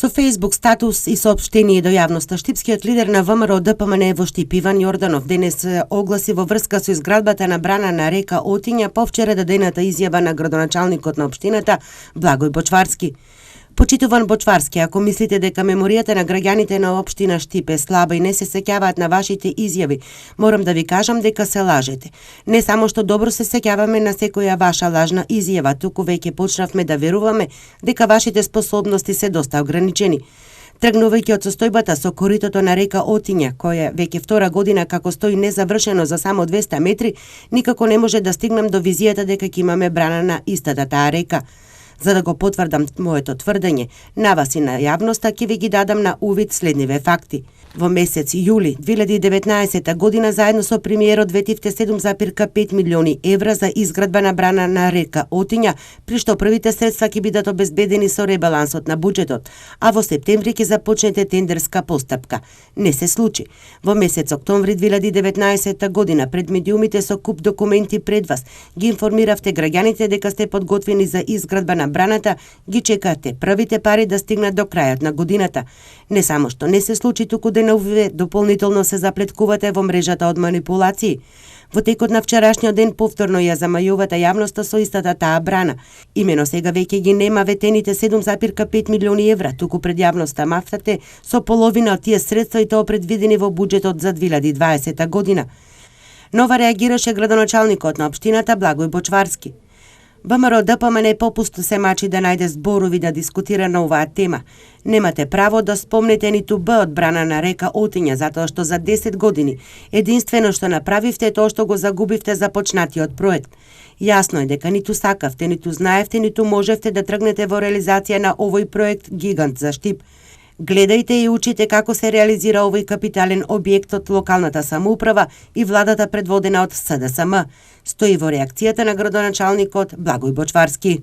Со Facebook статус и соопштение до јавноста, штипскиот лидер на ВМРО ДПМН во Штип Иван Јорданов денес огласи во врска со изградбата на брана на река Отиња повчера дадената изјава на градоначалникот на општината Благој Бочварски. Почитуван Бочварски, ако мислите дека меморијата на граѓаните на општина Штип е слаба и не се сеќаваат на вашите изјави, морам да ви кажам дека се лажете. Не само што добро се сеќаваме на секоја ваша лажна изјава, туку веќе почнавме да веруваме дека вашите способности се доста ограничени. Тргнувајќи од состојбата со коритото на река Отиња, која веќе втора година како стои незавршено за само 200 метри, никако не може да стигнам до визијата дека ќе имаме брана на истата таа река. За да го потврдам моето тврдење, на вас и на јавноста ќе ви ги дадам на увид следниве факти. Во месец јули 2019 година заедно со премиерот ветивте 7,5 милиони евра за изградба на брана на река Отиња, при што првите средства ќе бидат обезбедени со ребалансот на буџетот, а во септември ќе започнете тендерска постапка. Не се случи. Во месец октомври 2019 година пред медиумите со куп документи пред вас ги информиравте граѓаните дека сте подготвени за изградба на браната, ги чекате првите пари да стигнат до крајот на годината. Не само што не се случи, туку деновиве дополнително се заплеткувате во мрежата од манипулации. Во текот на вчерашниот ден повторно ја замајувате јавноста со истата таа брана. Имено сега веќе ги нема ветените 7,5 милиони евра, туку пред јавноста мафтате со половина од тие средства и тоа предвидени во буџетот за 2020 година. Нова реагираше градоначалникот на општината Благој Бочварски. ВМРО ДПМН попусто се мачи да најде зборови да дискутира на оваа тема. Немате право да спомнете ниту Б од брана на река Отиња, затоа што за 10 години единствено што направивте е тоа што го загубивте започнатиот проект. Јасно е дека ниту сакавте, ниту знаевте, ниту можевте да тргнете во реализација на овој проект гигант за Штип. Гледајте и учите како се реализира овој капитален објект од локалната самоуправа и владата предводена од СДСМ. Стои во реакцијата на градоначалникот Благој Бочварски.